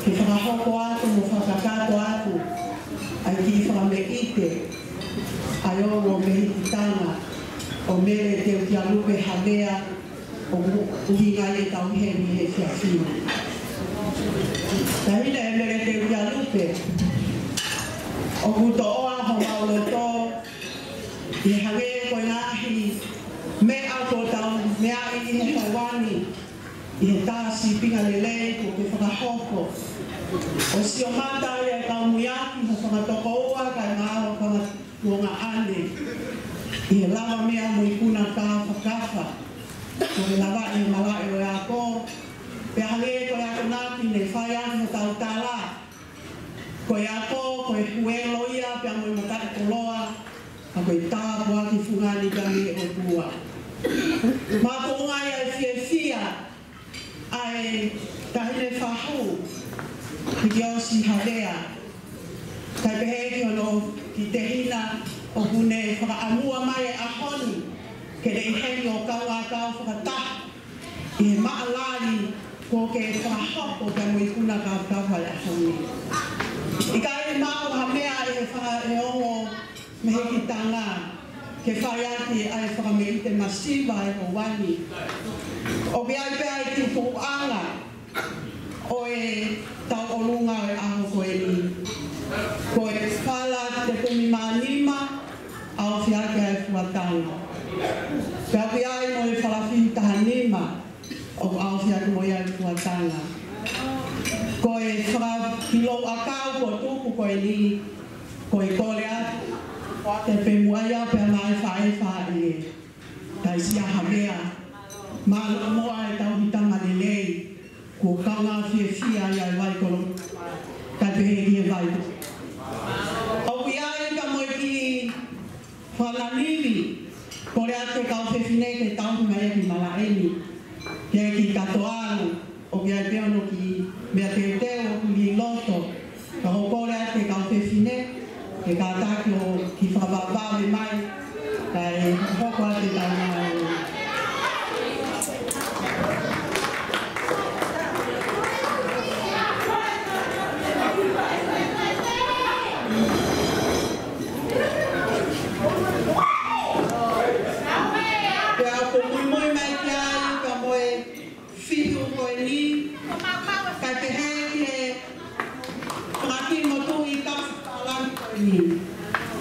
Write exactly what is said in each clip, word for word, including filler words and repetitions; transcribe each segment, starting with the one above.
ke fakahoko atu mo fakakakato atu ʻa e kiʻi fakameʻite ʻa e ongo mehikitanga ʻo Mele Teukialupe Havea, ʻoku ʻuhinga ʻi heʻetau heni he efiafi ni. Taʻahine Mele Teukialupe, ʻoku toʻoa homau loto ʻi he hangē ko e ngaahi meʻa kuo tau meaʻi ʻi he houa ni, ʻi he tā sīpinga lelei kuo ke fakahoko, ʻo sio mata ai ʻa e kau muiaki, ho fanga tokoua kae ʻumaʻā ho fanga tuongaʻane, ʻi he lavameʻa mo e ikuna kāfakafa kuo ke lavaʻi ʻi he malaʻe ʻo e ako. Pea hangē ko e akonaki ne fai ʻaki hotau tala, ko e ako ko e huelo ia pea mo e mataʻikoloa, ka ko e tāpuaki fungani pea mei he ʻOtua. Makatuʻunga ʻa e fiefia ʻa e taʻahine fahu, Hikiosi Havea, kae pehē ki hono kiʻi tehina ʻoku ne fakaʻamua mai e ʻaho ni ke ne ʻi heni ʻo kaungākau fakataha ʻi he maʻa lali kuo ke fakahoko pea mo e ikuna kāfakafa ʻo e ʻaho ni. ʻIkai maʻu ha meʻa ʻe he fanga, ʻe he ongo mehikitanga ke fai ʻaki ʻa e fakameʻite masiva ʻi he houa ni. ʻOku ʻi ai pē ʻa e kiʻi tuʻuʻanga ʻo ʻetau ʻolunga ʻo e ʻaho ko eni. Ko e fala tefitoʻi mā nima, ʻaofi ʻaki ʻa e fuatanga. Pea ʻoku ʻi ai mo e fala fihi taha nima, ʻoku ʻaofi ʻaki mo ia ʻa e fuatanga. Ko e fakapilou ʻakau kuo tuku ko eni, ko e kole atu, ko e ʻoatu pē muʻa ia pea maʻu e faʻē faʻē. Taisia Havea, mālō muʻa e tauhi tama lelei, kuo kaungā fiefia ia ʻi Vaikolo, kae pehē ki he Vaikolo. ʻOku ʻi ai pea mo e kiʻi fala nivi, kole atu ki he kau fefine ke tauhi mai ia ki malaʻe ni, ke kiʻi kato ʻalu, ʻoku ʻi ai pē hono kiʻi meʻa teuteu ʻoku lī loto, ka ʻoku kole atu ki he kau fefine ke kātaki ʻo kiʻi fakavavevave mai, kae hoko atu ʻetau ngāue. Pea ʻoku muimui mai ki ai pea mo e fihu ko eni, kae pehē ki he fanga kiʻi motuʻi kau fakapālangi ko eni.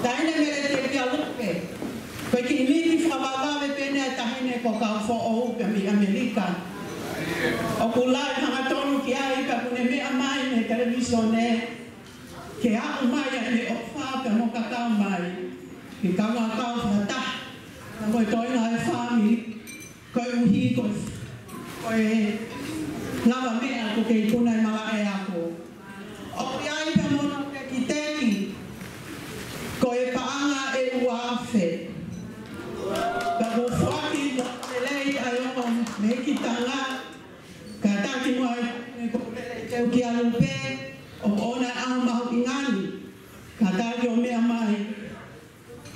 Taʻahine Mele Teukialupe, ko e kiʻi miti fakavavevave pē eni ʻa e taʻahine ko Kaufoʻou pea mei ʻAmelika. ʻOku lau hangatonu ki ai ka ʻoku ne meʻa mai mei he televīsone ke aʻu mai ai mei ʻofa pea mo kakau mai ke kaungākau fakataha mo e toenga ʻo e fāmili. Koeʻuhi ko, ko e lavameʻa kuo ke ikuna ʻi malaʻe ako. ʻOku ʻi ai pē mo hono tekiteki, ko e paʻanga ʻe ua afe. Ka kuo foaki mo lelei ʻa e ongo mehikitanga, kātaki mo ai ko Mele Teukialupe, ʻoku ʻoʻona e ʻaho mahuʻinga ni, kātaki ʻo meʻa mai.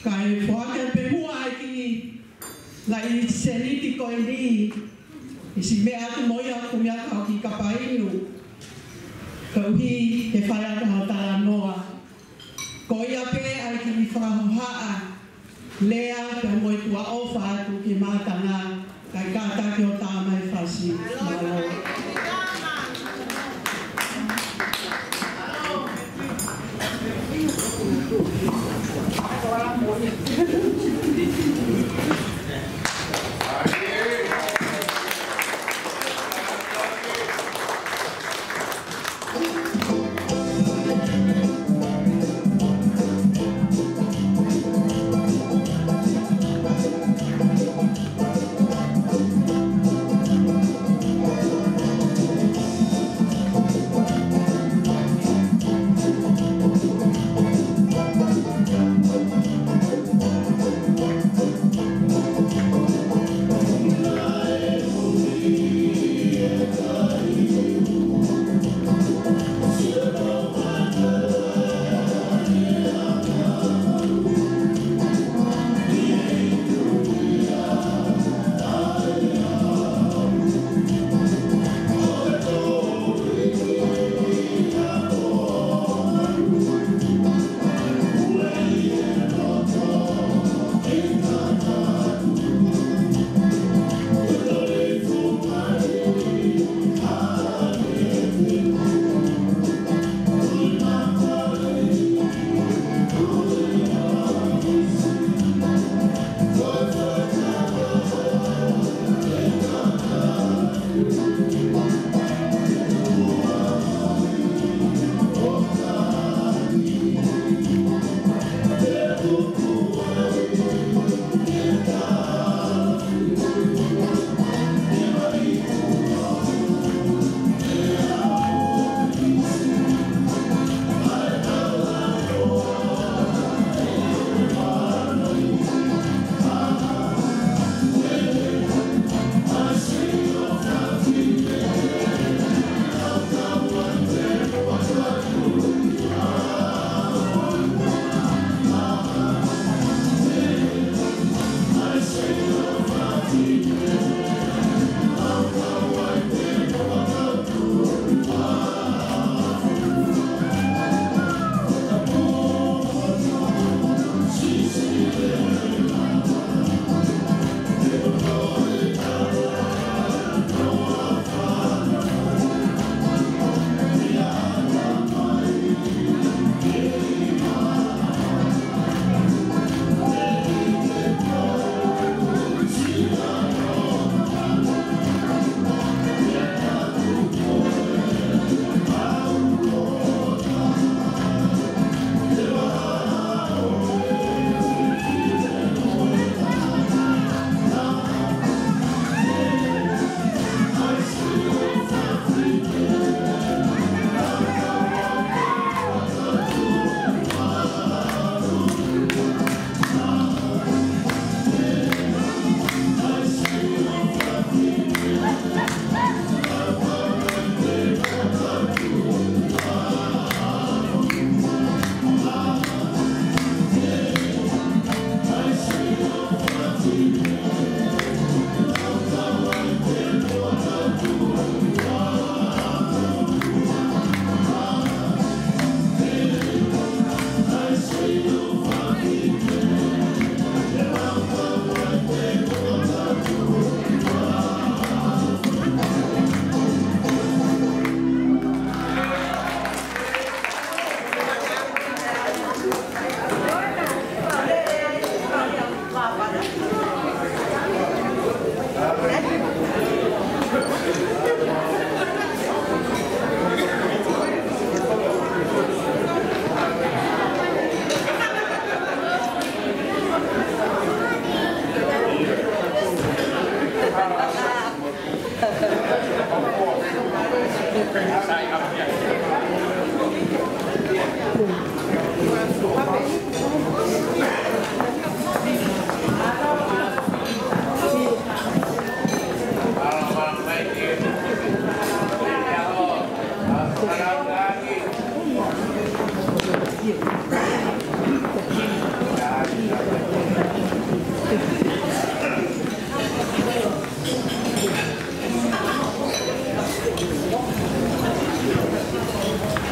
Kae foaki pē muʻa e kiʻi ngaahi sēniti ko eni, ʻi siʻi meʻa atu mo ia ko e meʻa ka ʻoku kapa inu, koeʻuhi ke fai atu hao talanoa. Ko ia pē ʻa e kiʻi fakahohaʻa lea pea mo e tuʻa ʻofa atu ki he mātanga. Kae kātaki ʻo tā mai fasi. Mālō.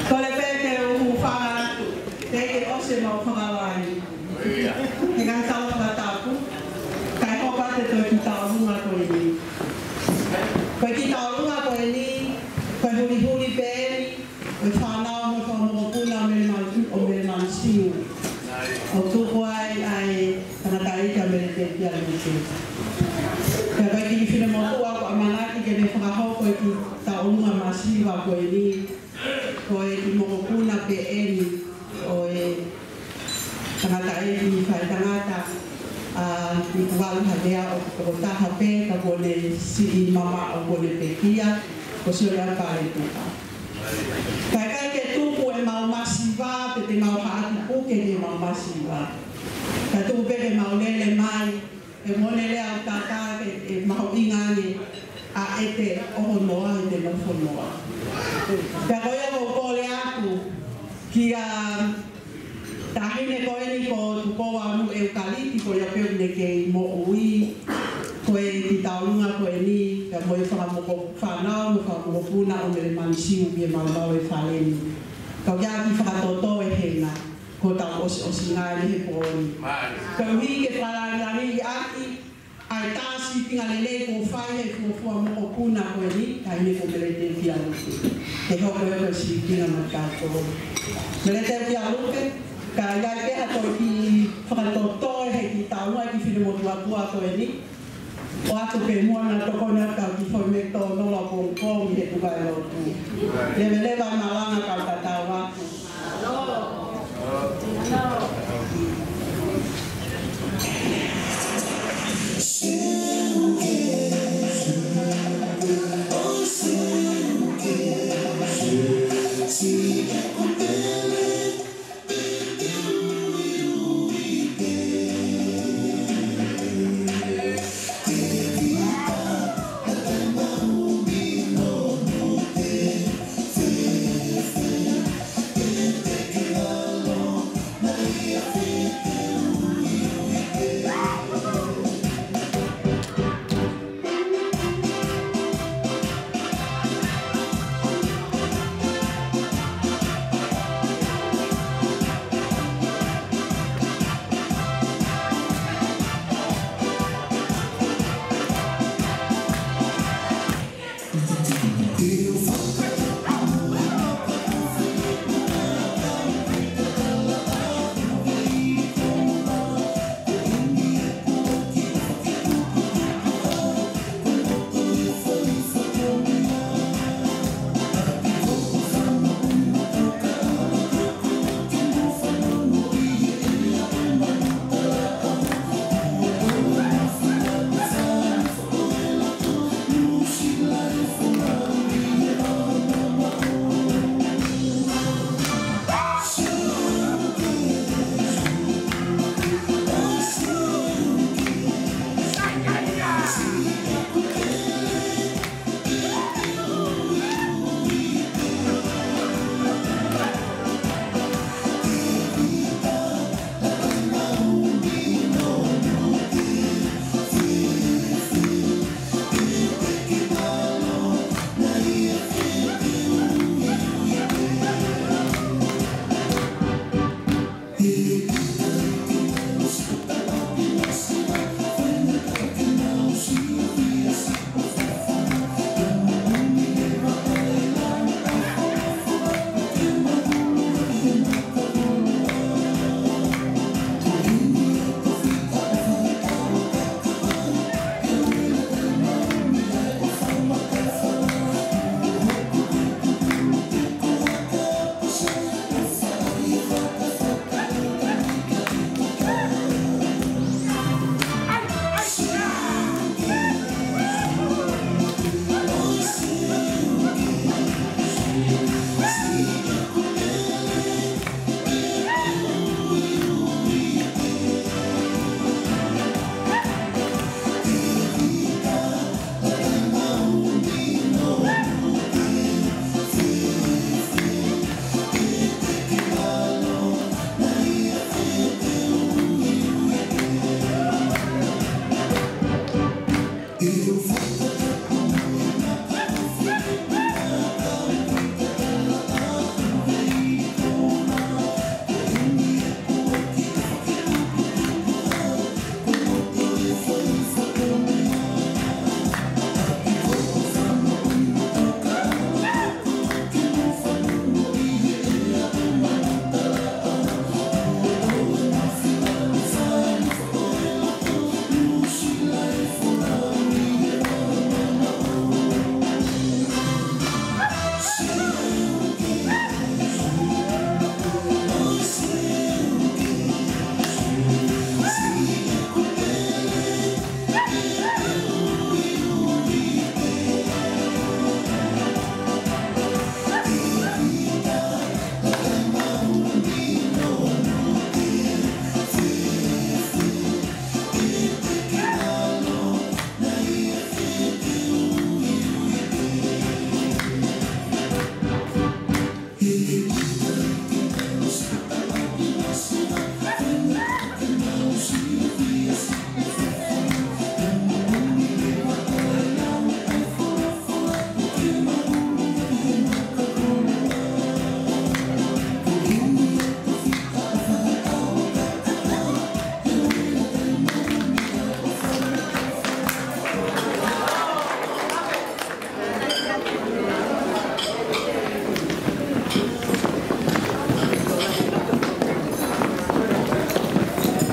Kole pē ke u hūfanga atu, teʻeki ke ʻosi ʻemau fakalahi. He ngaahi tala fakatapu, kae hoko atu e kiʻi tauʻolunga ko eni. Ko e kiʻi tauʻolunga ko eni, ko e hulihuli pē eni ʻo e fānau mo e fanga mokopuna ʻo Mele Manu-, ʻo Mele Manusiu. ʻO tuku ai ʻa e tangataʻeiki ʻa Mele Tēvita Lupe. Pea ko e kiʻi finemotuʻa kuo ʻamanaki ke ne fakahoko e kiʻi tauʻolunga masiva ko eni, ko e kiʻi mokopuna pē eni ʻo e tangataʻeiki faitangata ʻa Nikuvalu Havea, ʻoku tokotaha pē, ka kuo ne siʻi mamaʻo, kuo ne pekia, ko Sione ʻApale Tuka. Kae ʻikai ke tuku ʻemau masiva, pe te mau haʻaki puke ʻemau masiva. Kae tuku pē ke mau lele mai, ʻe mone lea ʻa e tangata ke, ʻe mahuʻinga ange ʻa ʻete ʻohonoa, ʻete nofonoa. Pea ko ia ʻoku ou kole atu kia taʻahine ko eni ko Tukou Amu ʻEukaliti, ko ia pē ʻoku ne kei moʻui, ko e kiʻi tauʻolunga ko eni, pea mo e fanga moko-, fānau mo e fanga mokopuna ʻo Mele Manusiu ʻi he maumau e fale ni. Ka ʻoku ʻi ai e kiʻi fakatōtō ʻe Hena, ko ʻetau ʻosiʻosinga eni he pō ni. Koeʻuhi ke fakalāngilangiʻi ʻaki ʻa e tā sīpinga lelei kuo fai ʻe he fuofua mokopuna ko eni, taʻahine ko Mele Tēvita Lupe. Ke hoko ia ko e sīpinga maʻatautolu. Mele Tēvita Lupe, ka ʻi ai pē ha toe kiʻi fakatōtō ʻe he kiʻi tauʻolunga, kiʻi finemotuʻa ko eni, ʻoatu pē muʻa naʻa tokoni atu ki he foʻi meʻa tōnolo pongipongi he tuku ʻa e lotu. Leveleva e malanga kau tatau atu.